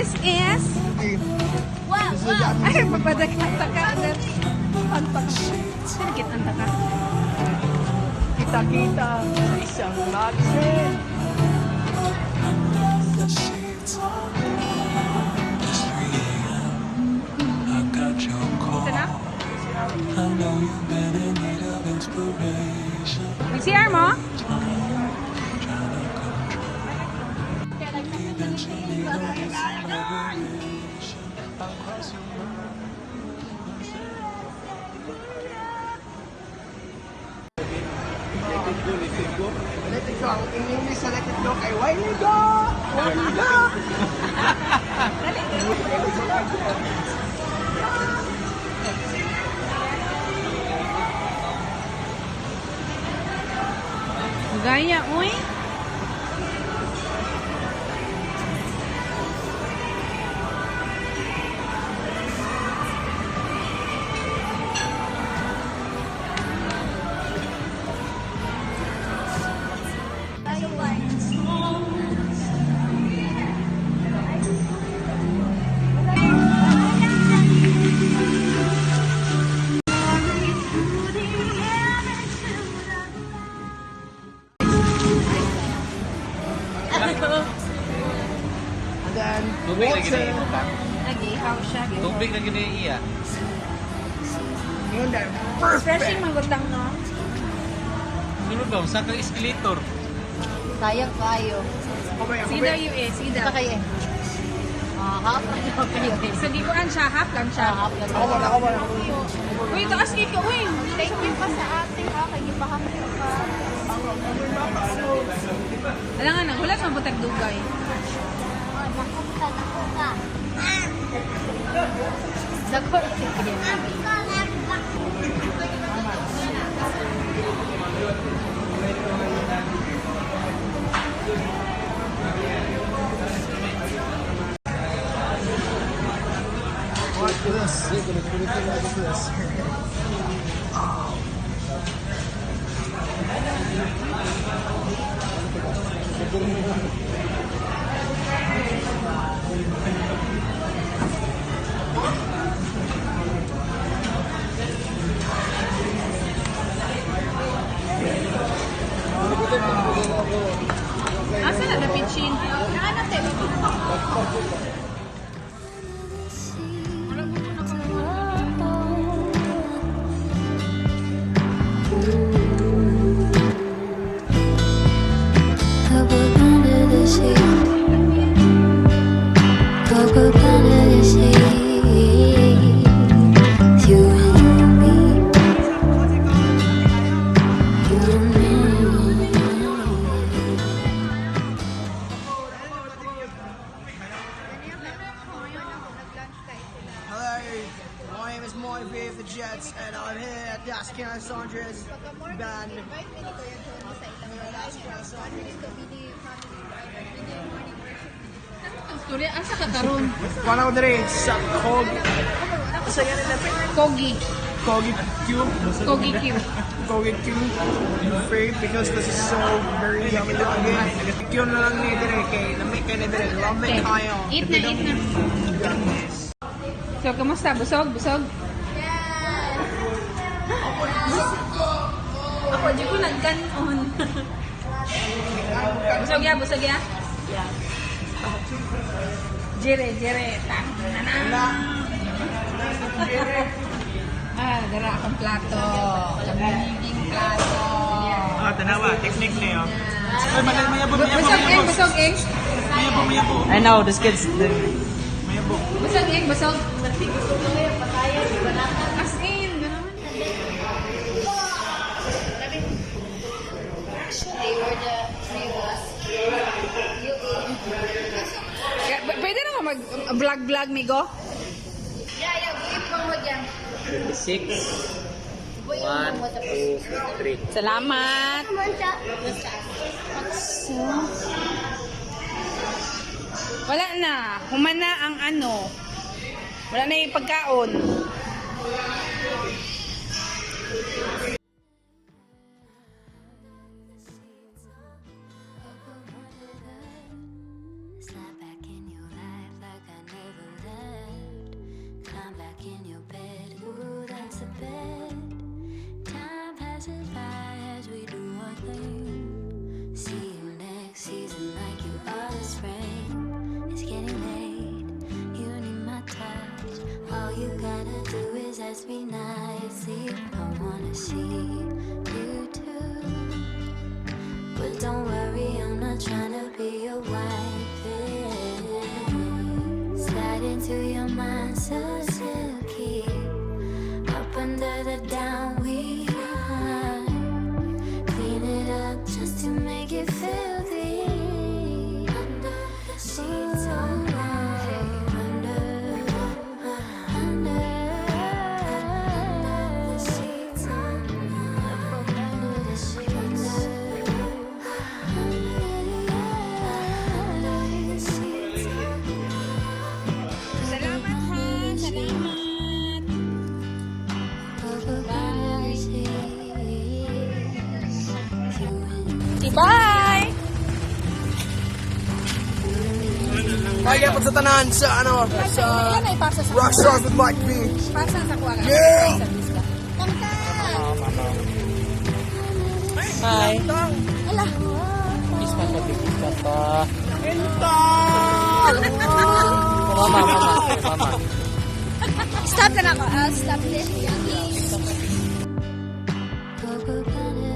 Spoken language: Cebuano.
This is Wow. Ay, papadagata ka. Sinigit ang taka. Kita-kita sa isang magazine. It's 3 a.m. I got your call. Ito na? I know you've been in need of inspiration. Mag-CR mo? Trying to control. Eventually, there'll be some liberation. I'll cross your mind. Let it go. Ang English sa "let it go" kay "Why you go? Why you go?" Dali. Gaya, uy. And then, Tubig lagi na water. imo tang. Nag-ihaw siya. Tubig lagi na iya. Yun na, perfect. Refreshing magutang, no? Sunod ba sa kang escalator? Sayang kayo. Okay, See daw you eh, see daw. Ito kayo eh. Ah, half lang kayo eh. So, di ko an siya, half lang siya. Ah, half lang. Ako ba, ako ba, ako ba. Uy, taas kay ka, uy. Thank you pa sa ate ha. Kay gipahapon ka. Alam nga nang, wala sa butag dugay. Oh, dako ka, dako ka. Dako sige. Watch this. Look at this. Asa na the pitchin? Ano te? Up under the sea. Up under the sea. You and me. You and me. Hello, my name is Mike V of the Jets, and I'm here at the Asking Alessandria's band. Invite me ni Kuya Johnny sa ilang live. Dito mini family private. Mini morning worship. Ang storya, asa ka karon? Paano ko diri sa Kog? Sa yan na Kogi. Kogi Q. Kogi Q. Kogi Q. Free because this is so very yummy lagi. Q na lang ni diri kay lamig kay ni diri. Lamig Okay. kayo. Eat na, eat na. So, kamusta? Busog? Busog? Ako, di ko nagkanon. Busog ya, busog ya? Yeah. Jere, jere. Tang, na, Ah, dara akong plato. Kamiging plato. Ah, tanawa, technique na yun. Ay, malay, mayabo, mayabo, Busog eh, busog eh. mayabo, mayabo. I know, this kid's the Mayabo. Busog eh, busog. As in, gano'n. They were the three of us. You Yeah, pwede na mag-vlog-vlog, migo? Yeah, buhay pang wag yan. 26 1 2 3. Salamat. So, wala na. Humana ang ano. Wala na yung pagkaon. Slide back in your life like I you gotta do is ask me nicely. I wanna see you too. But don't worry, I'm not trying to be your wife. Slide into your mind so silky. Up under the down we hide. Clean it up just to make it filthy. Under the sheets all night. Under, under, under the sheets all night. Under the sheets. Under the sheets all night. Salamat ha. Salamat. Bye. Bye! Bye gyapon sa tanan sa ano sa Wala na ipasa sa Rockstars with Mike B. Pasa sa kuha. Yeah! Kanta! Hi. Ala! Kiss pa pa, kiss pa pa. Entang! Mama, mama, mama. Stop ka na ako. I'll stop this. Up under